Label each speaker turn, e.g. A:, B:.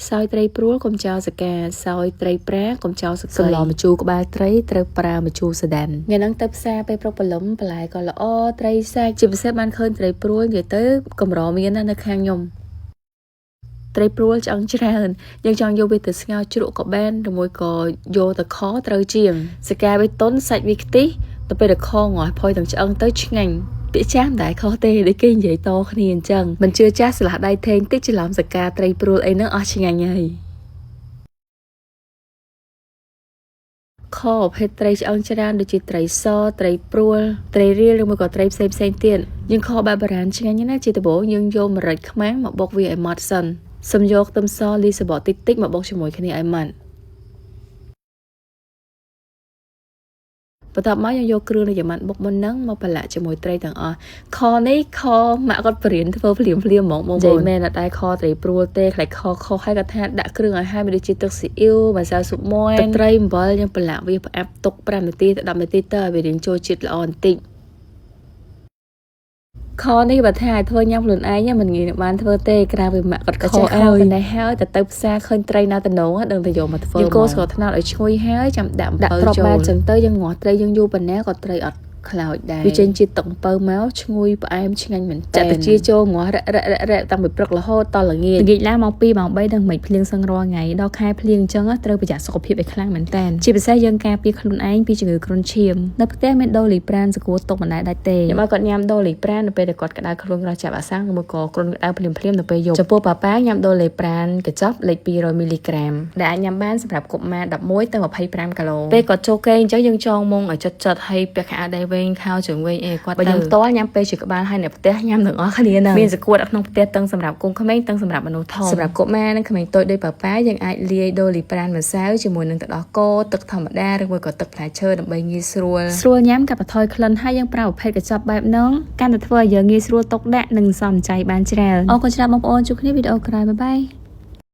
A: សោយត្រីព្រួលកុំចោលសកាសោយត្រីប្រាកុំចោលសកីសម្លម្ជូរក្បាលត្រីត្រូវប្រើម្ជូរសដានថ្ងៃហ្នឹងទៅផ្សារពេលព្រឹកព្រលឹមបន្លែក៏ល្អត្រីសាច់ជាពិសេសបានឃើញត្រីព្រួលនិយាយទៅកម្រមានណាស់នៅខាងខ្ញុំត្រីព្រួលឆ្អឹងច្រើនយើងចង់យកវាទៅស្ងោរជ្រក់ក៏បានឬមួយក៏យកទៅខត្រូវជាងសកាវាតុនសាច់វាខ្ទិះទៅពេលទៅខងាស់ផុយទាំងឆ្អឹងទៅឆ្ងាញ់ពាក្យចាស់មិនដែលខុសទេដូចគេនិយាយតគ្នាអញ្ចឹងមិនជឿចាស់ស្លាស់ដៃថេងតិចច្រឡំសកាត្រីព្រួលអីហ្នឹងអស់ឆ្ងាញ់ហើយខប្រភេទត្រីឆ្អឹងច្រើនដូចជាត្រីសត្រីព្រួលត្រីរៀលឬមួយក៏ត្រីផ្សេងផ្សេងទៀតយើងខបែបបុរាណឆ្ងាញ់ណាស់ជាដំបូងយើងយកម្រេចខ្មាំងមកបុកវាឲ្យម៉ត់សិនសំយកខ្ទឹមសលីសបកតិចតិចមកបុកជាមួយគ្នាឲ្យម៉ត់បន្ទាប់មកយើងយកគ្រឿងដែលយើងបានបុកមុនហ្នឹងមកប្រឡាក់ជាមួយត្រីទាំងអស់ខនេះខម៉ាក់គាត់បរៀនធ្វើភ្លាមភ្លាមហ្មងបងប្អូននិយាយមែនអត់ដែរខត្រីព្រួលទេខ្លាចខខុសហើយគាត់ថាដាក់គ្រឿងឲ្យហើយមានដូចជាទឹកស៊ីអ៊ីវម្សៅស៊ុបមាន់ទឹកត្រីអំបិលយើងប្រឡាក់វាផ្អាប់ទុក5នាទីទៅ10នាទីទៅឲ្យវារៀងចូលជាតិល្អបន្តិចខនេះបើថាឲ្យធ្វើញ៉ាំខ្លួនឯងមិនងាយនឹងបានធ្វើទេក្រៅពីម៉ាក់គាត់ខឲ្យប៉ុន្តែហើយតែទៅផ្សារឃើញត្រីណាតំណងដឹងតែយកមកធ្វើយើងកូរស្ករត្នោតឲ្យឈ្ងុយហើយចាំដាក់អំពៅចូលដាក់បានចឹងទៅយើងងាស់ត្រីយើងយូរប៉ុណ្ណាក៏ត្រីអត់ខ្លោចដែរវាចេញជាតិទឹកអំពៅមកឈ្ងុយផ្អែមឆ្ងាញ់មែនតើចាក់តិចចូលងាស់រ៉រ៉រ៉រ៉តាំងពីព្រឹករហូតដល់ល្ងាច
B: ល្ងាចឡើងម៉ោង2ម៉ោង3ដល់មិនភ្លៀងសឹងរាល់ថ្ងៃដល់ខែភ្លៀងអញ្ចឹងត្រូវប្រយ័ត្នសុខភាពឲ្យខ្លាំងមែនតើជាពិសេសយើងការពារខ្លួនឯងពីជំងឺគ្រុនឈាមនៅផ្ទះមានដូលីប្រានសកួរទុកមិនដែលដាច់ទេ
A: ខ្ញុំឲ្យគាត់ញ៉ាំដូលីប្រាននៅពេលដែលគាត់ក្តៅខ្លួនក្រោះចាប់អាសាំងឬមួយក៏គ្រុនក្តៅភ្លាមៗនៅពេលយប់ចំពោះប៉ាប៉ាញ៉ាំដូលីប្រានកញ្ចប់លេខ200មីលីក្រាមដែលអាចញ៉ាំបានសម្រាប់កុមារ11ទៅ25គីឡូពេលគាត់ចូលគេងអញ្ចឹងយើងចងមុងឲ្យចិត្តចិត្តហើយពាក់ខោអាវដៃវែងខោជើងវែងអីគាត់បើយើងផ្ទាល់ញ៉ាំពេលជាក្បាលហើយនៅផ្ទះញ៉ាំទាំងអស់គ្នាហ្នឹងមានសកួតនៅក្នុងផ្ទះទាំងសម្រាប់កូនក្មេងទាំងសម្រាប់មនុស្សធំសម្រាប់កុមារនិងក្មេងតូចដូចប៉ាប៉ាយើងអាចលាយដូលីប្រានម្សៅជាមួយនឹងទឹកដោះគោទឹកធម្មតាឬមួយក៏ទឹកផ្លែឈើដើម្បីងាយស្រួល
B: ស្រួលញ៉ាំកាត់បន្ថយក្លិនហើយយើងប្រើប្រភេទកញ្ចប់បែបហ្នឹងកាន់តែធ្វើឲ្យយើងងាយស្រួលទុកដាក់និងសំចៃបានច្រើនអរគុណច្រើនបងប្អូនជួបគ្នាវីដេអូក្រោយ bye bye.